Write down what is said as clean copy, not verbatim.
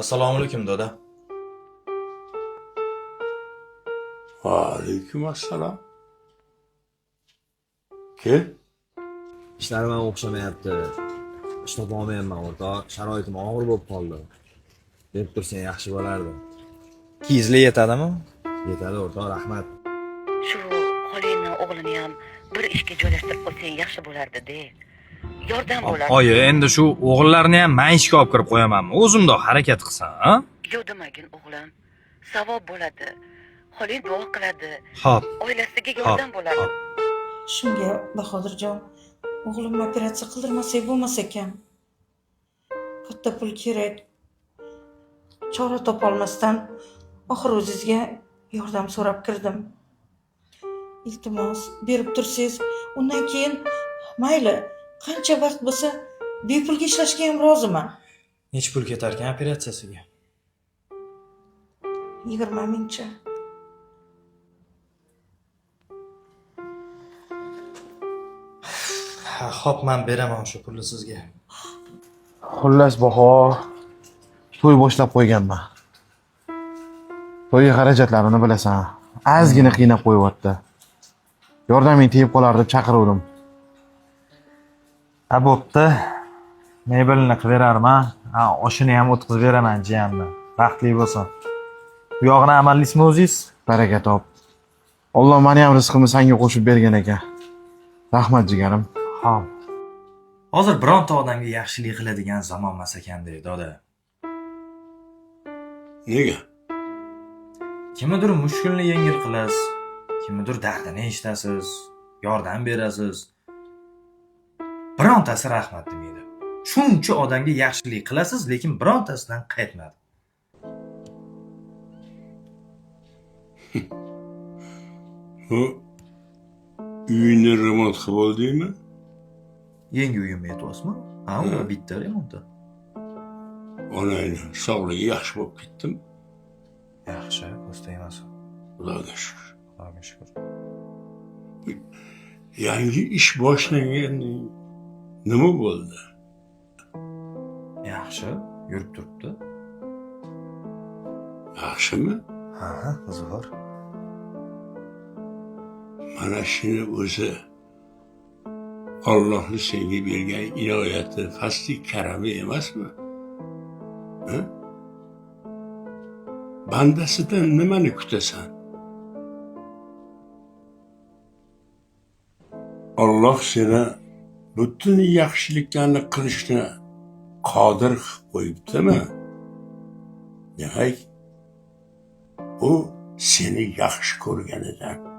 Assalomu alaykum, doda. Va alaykum assalom. Kel. Ishlarim ham o'xshamayapti. Ish topolmayapman, o'rtoq. Sharoitim og'ir bo'lib qoldi. Berib tursang yaxshi bo'lardi. Kiyizli yetadimi? Yetadi, o'rtoq, rahmat. Shu xolangni o'g'lini ham bir ishga joylashtirib qo'ysang yaxshi bo'lardi-de. Yordam bo'lardi. Oyi, endi shu o'g'illarni ham man ishga olib kirib qo'yamanmi? O'zimda harakat qilsam, a? Yo'q demagin, o'g'lim. Savob bo'ladi. Xolang duo qiladi. Xo'p, Oilasiga xo'p, yordam bo'ladi. xo'p. Shunga, Bahodirjon, o'g'limni operatsiya qildirmasak bo'lmas ekan. Katta pul kerak. Chora topolmasdan oxiri o'zizga yordam so'rab kirdim. Iltimos, berib tursangiz, undan keyin mayli, qancha vaqt bo'lsa bepulga ishlashga ham roziman. Necha pul ketarkan operatsiyasiga? 20 mingcha. Ha, xo'p, man beraman o'sha pulni sizga. Xullas, Baho, to'y boshlab qo'yganman. To'y xarajatlarini bilasan. Ozgina qiynab qo'yyapti. Yordaming tegib qolar deb chaqiruvdim. Ha, bo'pti. Mebelni qilib berarman. Ha, oshini ham o'tkazib beraman jiyanni. Baxtli bo'lsin. Bu yog'ini amallaysizmi o'zingiz? Baraka top. Alloh meni ham rizqimni senga qo'shib bergan ekan. Rahmat, jigarim. Xo'p. Hozir bironta odamga yaxshilik qiladigan zamon emas ekan-da, doda. Nega? Kimnidir mushkulini yengil qilasiz, kimnidir dardini eshitasiz, yordam berasiz. Birontasi rahmat demaydi. Shuncha odamga yaxshilik qilasiz, lekin birontasidan qaytmadi. Bu uyni remont qilib oldingmi? Yangi uyimni aytyapsizmi? Ha, u bitta remonti. Onangni sog'ligi yaxshi bo'lib ketdimi? Yaxshi, ko'z tegmasin. Xudoga shukur. Xudoga shukur. Yangi ish boshlangan nima bo'ldi? Yaxshi, yurib turibdi. Yaxshimi? Ha, zo'r. Mana shuni o'zi Allohni senga bergan inoyati, fazli karami emasmi? Ha? Bandasidan nimani kutasan? Alloh seni butun yaxshiliklarni qilishni qodir qilib qo'yibdimi? Demak, u seni yaxshi ko'rganidan.